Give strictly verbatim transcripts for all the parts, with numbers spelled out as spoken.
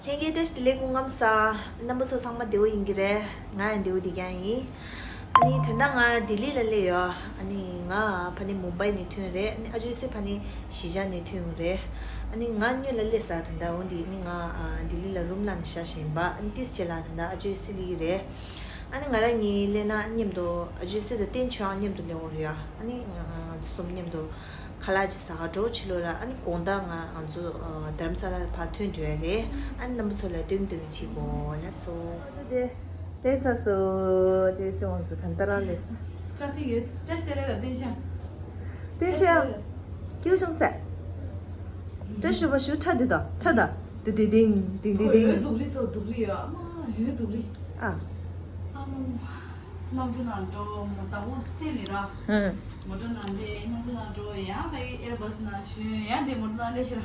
ལྷན་རྒྱས་བཀྲ་ཤིས་བདེ་ལེགས། སྐུ་ཁམས་བཟང་། རྣམ་པ་ཚོ་ཚང་མ་བདེ་བོ་ཡིན་གྱི་རེད། ང་ཡང་བདེ་བོ་བདེ་རྐྱང་ཡིན། ཨ་ནི་ད་ལྟ་ང་ལྡི་ལི་ལ་སླེབས་ཡོད། ཨ་ནི་ང་ཕ་ནི་མུམ་བྷའི་ནས་ཐོན་རེད། ཨ་ནི་ཨ་ཇོའི་སྲས་ཕ་ནི་གཞིས་ཆགས་ནས་ཐོན་ཡོང་རེད། ཨ་ནི་ང་སྔོན་ལ་སླེབས་ཚར། ད་ལྟ་འོ་འདི་ནི་ང་ལྡི་ལི་ལ་རུམ་བླངས་ནས་བཞག་བཞིན་པ། ཨ་ནི་ཏིས་བྱས་ལ་ད་ལྟ་ཨ་ཇོའི་སྲས་སླེབས་ཀྱི་རེད། ཨ་ནི་ང་རང་གཉིས་སླེབས་ན་མཉམ་དུ་ཨ་ཇོའི་སྲས་དང་བསྟན་ཆོས་དབྱངས་མཉམ་དུ་སླེབས་ཡོང་རེད་ཡ། ཨ་ནི་ང་ང་ཚོ་གསུམ་མཉམ་དུ་ཁ་ལག་ཅིག་ཟ་ག་འགྲོ་ཕྱི་ལོགས་ལ། ཨ་ནི་དགོང་དག་ང་ང་ཚོ་ཨ་རྡ་རམ་ས་ལ་ཕར་ཐོན་འགྲོ་ཡ་རེད། ཨ་ནི་རྣམ་པ་ཚོ་ལ་སྟོན་སྟོན་གྱི་བྱེད་དགོས་ལ་སོ། དེ་དེ་ཚ་སོ་ཅེས་སེ་འོང་སོ་གང་ལྟར་རང་ལས། ཊ་ཕིག་ཡོད། བཀྲ་ཤིས་བདེ་ལེགས་ལ་བསྟན་ཤག་བསྟན་ཤག་སྐྱིད་བྱུང་ཟེར། བཀྲ་ཤིས་པ་ཞུ། ཁྲ་འདི་དང་ཁྲ་དང་དི་དི་དིང་དིང་དི་དིང་། འོད་སྡུག་རི་ཚོ་སྡུག་རི་ཡོད། ཨ་མ་འོད་སྡུག་རི། ཨ། ཨ་མ། གནམ་གྲུ་ནང་འགྲོ་མོ་ཟླ་བོ་ཚེ་ནི་ར། ཧུམ། མོ་ཊ་ནང་འདྲེ་གནམ་གྲུ་ནང་འགྲོ་ཡང་ཕ་གི་ཨེར་བྷ་སི་ནང་ཞོན་ཡང་དེ་མོ་ཊ་ནང་ལས་ཤི་ར།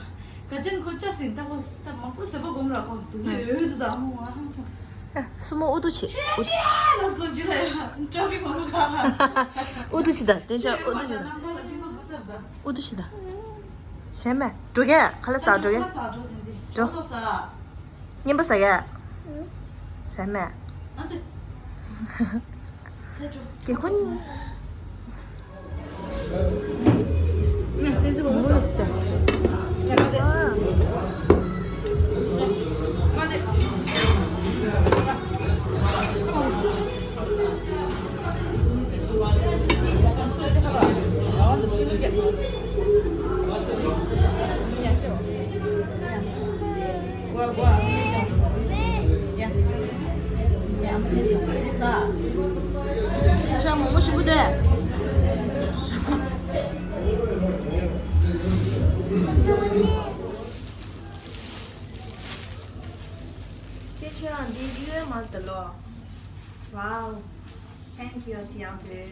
ག་ཅན་ཁོ་ཅ་སིན་ད་ཁོ་ད་མང་པོ་བཟོད་པ་སྒོམ་ར་ཁོ་དུག་ལས་འོད་དུ་ད་མོ་ང་ཧང་སངས། ཨ། སུ་མོ་ཨུ་ཏུ་ཆེ། ཆེ་ཨུ་ཆེ་ལ་སོ་ཅི་ལ་ཡ་ཊ་ཕིག་མང་པོ་ཁ་ཁ། ཨུ་ཏུ་ཆེ་ད་དེ་ཤ་ཨུ་ཏུ་ཆེ་ད། ནམ་ད་ལ་ཅི་མ་བུ་སབ་ད། ཨུ་ཏུ་ཆེ་ད། ཤེས་མེད་འགྲོ་གས་ཁ་ལ་ས་འགྲོ་གས། ཁ་ལ་ས་འགྲོ་དེ་འཛི་འགྲོ། འགྲོ་ས། རྔན་པ་ཟ་གས། ཟ་མེད། ཨ་ཙི། ཐལ་ཆོ། དེ་ཁོ་ནི། Thank you, Auntie Auntie.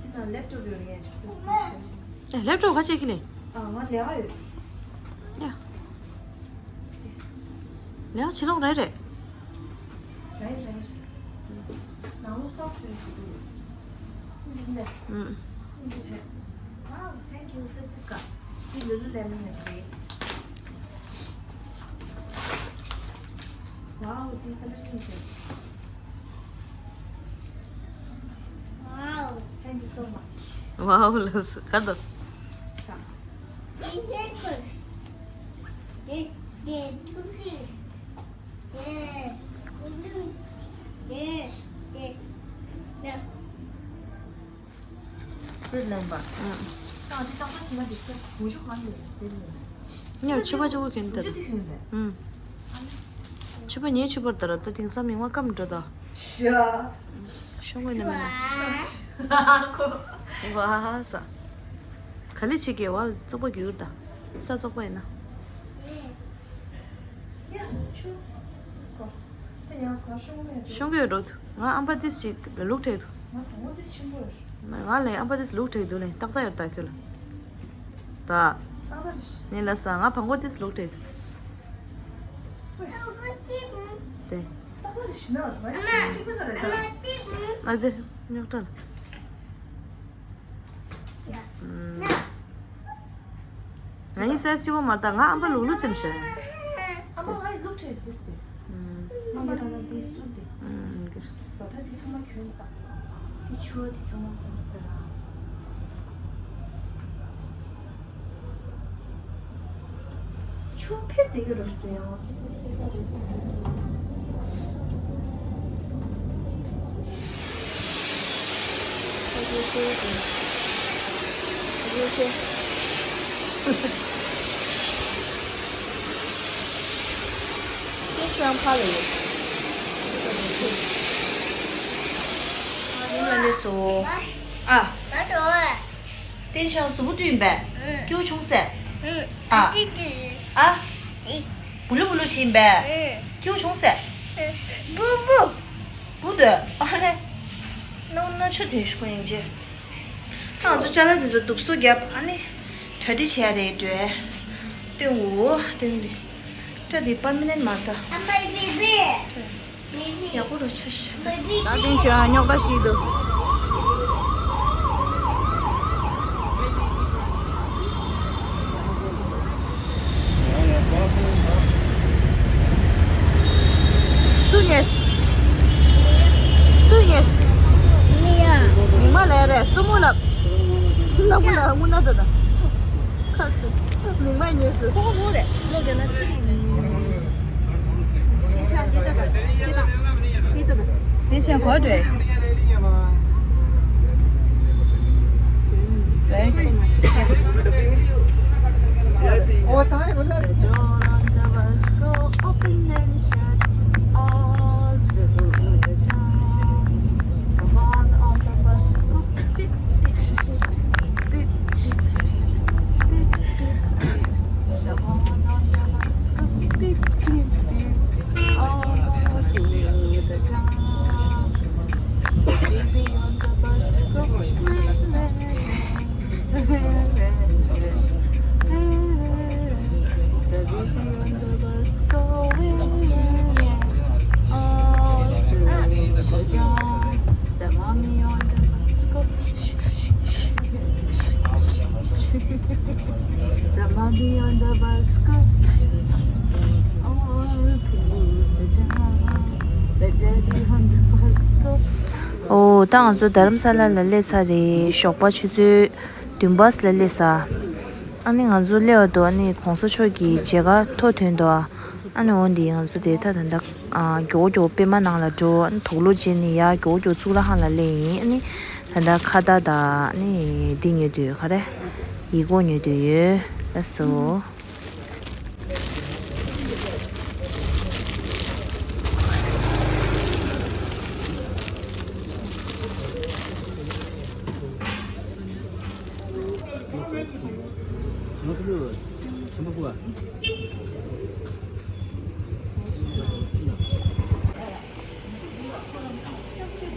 འདི་ན་ལེབ་ཊོབ་ཡོད་ངས་ཅིག་ཏུ་ཞུ་ཞིག་ཨེ། ལེབ་ཊོབ་ག་ཅིག་གི་ལེ། ཨ་ང་ལས་ཀ་ཡོད། ཡ། ལས་ཀ་བྱེད་ལོང་རེད་རེད། རེད་རེད། ནང་ལོ་སོགས་རེད་ཞིག་ཏུ་ཡོད། འདི་འདི། ཨུམ། འདི་བྱས། Wow, thank you. ད་ཏིས་ཀ་འདི་ལུ་ལུ་ལེ་མོན་ནས་རེད། Wow, འདི་ཁ་ལ་ཅིག་བྱས། Wow, thank you so much. Wow, ལགས་སོ། ག་དོ། ད། འདི་འདི་འདི་འདི་འདི་འདི། སུས་ལེན་པ། ཨ། ད་འདི་ཏག་ཏག་ཞིག་ན་འདི་སུ་བུ་ཆུ་གང་ཡོད་དེ་ལེན། ཉར་ཕྱུ་པ་ཆུ་བོ་གྱོན་བུ་ཆུ་དེ་གྱོན་པས། ཨ། ཕྱུ་པ་ཉེ་ཕྱུ་པར་དར་ད་དེང་སང་མིང་མ་སྐམ་འགྲོ་ད། ཤ། ཤོག་ངོས་ནས་མིན་ན། བ་ས། ག་ལེ་ཆེ་གེ་བ་བཙོག་པ་གྱུར་ད། ས་བཙོག་པ་ཡིན་ན། ཡ། ཆུ། སྐོ། ད་ཡང་སྔ་ཤོང་མེད། ཤོང་གི་ཡོད་འགྲོ། ང་ཨམ་པ་ཏིས་ཞིག་ལ་ལུག་ཁྲེག་འདུག་ང་བང་གོ་ཏིས་ཆེན་པོ་ཡོད། ང་ལས་ཨམ་པ་ཏིས་ལུག་ཁྲེག་འདུག་ལས་ཏག་ཏག་ཡོད་ད་ཁྱོད་ལ། ད། ཏག་ཏག་རེད། ནི་ལ་ས་ང་བང་གོ་ཏིས་ལུག་ཁྲེག་འདུག་དེ། ཏག་ཏག་རེད་ཤི་ན་ང་ཡི་སེམས་གཅིག་པ་རེད་ད། ཨ་ཙི། རྙོག་དྲ། ང་ཡི་སེམས་སྐྱིད་པོ་མ་རེད་ད། ང་ཨམ་པ་ལུག་ལུག་ཙམ་ཤ། ཨམ་པ་ང་ཡི་ལུག་ཁྲེག་ཏིས་ཏེ། ཨམ་པ་ད་ན་ཏིས་སུར་ཏེ། སོ་ད་ཏིས་ཚང་མ་གྱོན་ད། ཏི་ཆུ་བ་ཏི་གྱོན་མ་སམ་སྟེ་ར། ཆུ་ཕེབས་བསྡད་ཀྱི་རེད་ཤག་ཡང་། དེ་ཆུ་ཡང་ཕར་ལ་ཡོད། ཡུམ་ལ་སླེབས་སོ། ཨ། ཏན་ཆང་གཟུགས་པོ་བཀྲུས་ཡིན་པས། ཨུ། སྐྱིད་པོ་བྱུང་ཟེར། ཨུ། ཨ། ཨ་ཙི་ཙི། ཨ། ཙི། བུ་ལུ་བུ་ལུ་བྱིན་པས། ཨུ། སྐྱིད་པོ་བྱུང་ཟེར། ཨུ། བུ་བུ། བུ་དོ། ཨ་ལེ། ནོ་ནོ་ཆུ་དེ་ཤུ་ཡིན་ཅི། ད་ང་ཚོ་ཅ་ལག་དེ་ཚོ་དུབ་སོ་རྒྱབ་ཨ་ནི། གྲ་སྒྲིག་བྱས་རེད་འགྲོ། སྟོན་འོ་སྟོན་དེ། སྐྲ་དེ་པར་མི་ནན་མ་ད། ཨ་མའི་བི་བི། ཡག་པོ་རུ་ཆགས་ཤག་ད་ཐེངས་ཆོས་རྙོག་དྲ་ཞིག་འདུག་སུ་ཉེས། སུ་ཉེས། མི་ཡ། མི་མ་ལས་རེད། སུ་མོ་ལབ། ལ་མོ་ལ་དངུལ་ན་ད་ད། ཁ་སུ། མི་མ་ཉེས་སུ། ཁོ་མོ་རེད། ལོ་རྒན་ན་སུ། དེ་ཆ་འདི་ད་ད། འདི་ད། འདི་ད་ད། དེ་ཆ་གོ་འདྲེ། ཨོ། ད་ང་ཚོ་རྡ་རམ་ས་ལ་ལ་སླེབས་ཚར་རེད། ཞོགས་པ་ཆུ་ཚོད་བདུན་པ་ལ་སླེབས་ཚར། ཨ་ནི་ང་ཚོ་སླེབས་པ་དང་ཨ་ནི་གོང་ས་མཆོག་གི་མཇལ་ཁ་ཐོ་ཐོན་འདུག་ཨ་ནི་འོ་འདི་ང་ཚོ་དེ་ད་ད་ལྟ་ཨ་མགྱོགས་མགྱོགས་པད་མ་ནང་ལ་འགྲོ། ཨ་ནི་དུག་ལོག་བརྗེས་ནས་ཡར་མགྱོགས་མགྱོགས་གཙུག་ལག་ཁང་ལ་སླེབས་ཡིན། ཨ་ནི་ད་ལྟ་ཁ་བརྡ་དང་ཨ་ནི་འདི་ཉོ་འདོད་ཡོད། ག་རེ། ཡིག་སྐོགས་ཉོ་འདོད་ཡོད། ལགས་སོ།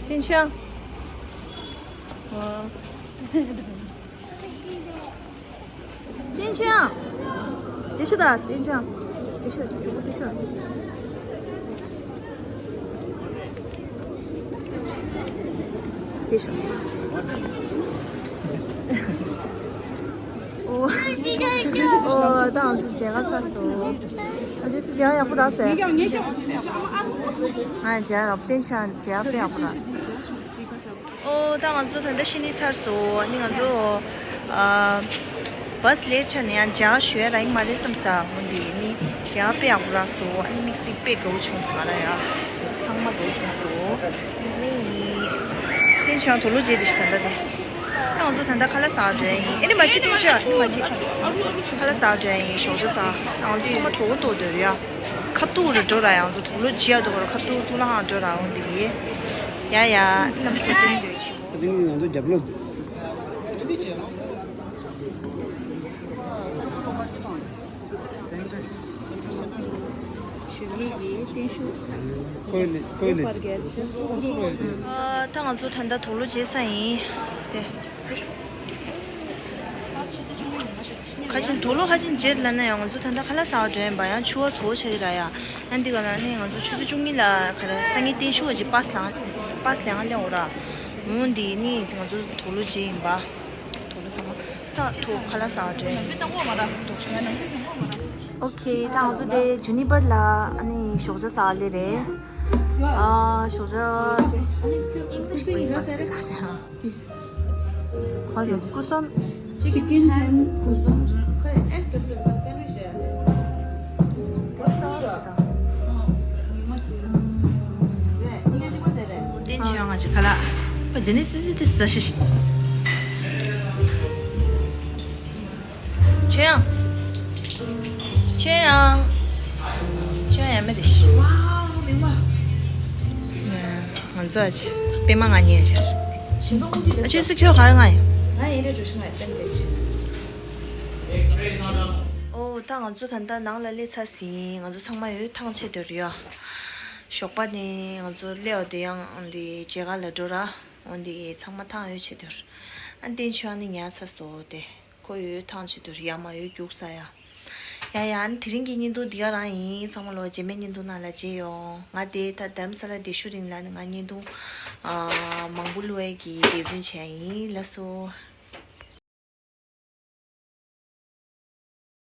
ཏིན་ཆང་། ཏིན་ཆང་། དེ་ཤོད་ད། ཏིན་ཆང་། དེ་ཤོད། གྲོགས་པོ་དེ་ཤོད། དེ་ཤོད། ཨོ། ཨོ། ད་ང་ཚོ་མཇལ་ཁ་ཚར་སོང་། ཨ། ཅོ་སི་མཇལ་ཁ་ཡག་པོ་རག་སོང་། ང་མཇལ་ཁ་རག་ཏིན་ཆང་། མཇལ་ཁ་དཔེ་ཡག་པོ་རག་ཨོ། ད་ང་ཚོ་ད་ལྟ་ཕྱི་ནས་ཚར་སོང་། ཨ་ནི་ང་ཚོ་ཨ་བྷ་སི་ལེ་ཆ་ནས་ཡང་མཇལ་ཁ་ཞུ་ཡ་རག་གི་མ་རེད་བསམ་ས། འོ་འདི་ནི་མཇལ་ཁ་དཔེ་ཡག་པོ་རག་སོང་། ཨ་ནི་དམིགས་བསལ་དཔེ་དགའ་བོ་བྱུང་སོང་། ང་རང་ཡང་ཚང་མ་དགའ་བོ་བྱུང་སོང་། ཨ་ནི་ཏིན་ཆང་དུག་ལོག་བརྗེས་དེ་ཞིག་ད་ལྟ་དེ། ད་ང་ཚོ་ད་ལྟ་ཁ་ལག་ཟ་འགྲོ་ཡ་ཡིན། ཨ་ནི་མ་ཕྱི་ཏིན་ཆང་། ཨ་ནི་མ་ཕྱི་ཁ་ལག་ཟ་འགྲོ་ཡ་ཡིན། ཞོགས་ཇ་ཟ། ད་ང་ཚོ་ཚང་མ་གྲོགས་པོ་ཏོག་འདོད་རེད་ཡ། ཁ་ཐུག་རུ་འགྲོ་ར། ཡང་ཚོ་དུག་ལོག་བརྗེ་ཡ་འདུག་ག་ར། ཁ་ཐུག་གཙུག་ལག་ཁང་འགྲོ་ར། འོ་འདི་ཡེ། ཡ་ཡ། རྣམ་པ་ཚོ་སྟོན་འདོད་ཆེ་པོ། ད་དེ་ནི་ང་ཚོ་རྒྱབ་ལོགས་འདུག་ཁོའི་ལས་ཁོའི་ལས། ཨ། ད་ང་ཚོ་ད་ལྟ་དུག་ལོག་བརྗེ་ས་ཡིན། དེ། ཁ་ཆེན་དུག་ལོག་ཁ་ཆེན་བརྗེ་ལབ་ན་ཡང་ང་ཚོ་ད་ལྟ་ཁ་ལག་ཟ་བར་འགྲོ་ཡིན་པ། ཡང་ཕྱུ་པ་ཚོ་ཆགས་ཀྱི་ར་ཡ། ཨ་འདི་ག་ལ་ནི་ང་ཚོ་ཆུ་ཚོད་བཅུ་གཉིས་ལ་ག་རེ་སང་ཉིན་བརྟན་བཞུགས་ཀྱི་པ་སི་ལ་པ་སི་ལ་ཡང་སླེབས་འོ་ར། འོ་འདི་ནི་ང་ཚོ་དུག་ལོག་བརྗེ་ཡིན་པ། དུག་ལོག་ཟ་མ། ད་དུག་ཁ་ལག་ཟ་བར་འགྲོ་ཡིན། ཨོ་ཁེ། ད་ང་ཚོ་དེ་ཇུ་ནི་པར་ལ་ཨ་ནི་ཞོགས་ཇ་ཟ་བ་སླེབས་རེད། ཨ། ཞོགས་ཇ། English breakfast རེད་ད་ཤ། ཁ་ལ་ཀུ་སོན། Chicken ham croissant. ཁ་ལ་S W ham sandwich རེད། དེ་སོ་སོ་དང་། རེད། ཉིན་གཅིག་པ་ཟེར་རེད། བསྟན་བྱོས་ང་ཅིག་ཁ་ལག་ཨ། དེ་ནས་ཙི་ཙི་དེ་ཟ་ཤི་ཤི། ཆོས་དབྱངས། ཆོས་དབྱངས། ཆོས་དབྱངས་ཡ་མེད་རེད་ཤི། ཝའོ། མིག་མ། ང་ཚོ་ཨ་ཅེ། པད་མ་ང་གཉིས་ཨ་ཅེ། ཞིང་ཐོག་ཁུག་གི་ཨ་ཅེ་སུ་ཁྱོད་ག་རེ་ང་ཡིན། ང་ཡིན་རེད། འགྲོ་ཤི་ང་ཡིན་པད་མ་རེད་ཤི། ཨོ། ད་ང་ཚོ་ད་ལྟ་ནང་ལ་སླེབས་ཚར་ཟིན། ང་ཚོ་ཚང་མ་ཡོད་ཐང་ཆད་དོ་རེད་ཡ། ཞོགས་པ་ནས་ང་ཚོ་སླེབས་པ་དེ་ཡང་འདི་མཇལ་ཁ་ལ་འགྲོ་ར། འོ་འདི་ཚང་མ་ཐང་ཡོད་ཆེད་དུ། ཨ་བསྟན་ཆོས་ནི་ཉལ་ས་སོ་དེ། ཁོ་ཡོད་ཐང་ཆེད་དུ་ཡ་མ་ཡོད་རྒྱུག་ས་ཡ། ཡ་ཡ། དེ་རིང་གི་བརྙན་ཐུང་འདི་ག་རང་ཡིན། ཚང་མ་ལོ་རྗེས་མའི་བརྙན་ཐུང་ནང་ལ་མཇལ་ཡོང་། ང་དེ་ད་རྡ་རམ་ས་ལ་བསྡད་ཤུལ་རིང་ལ་ནི་ང་བརྙན་ཐུང་ཨ་མང་པོ་བླུག་ཡས་ཀྱི་འབད་བརྩོན་བྱས་ཡིན། ལགས་སོ།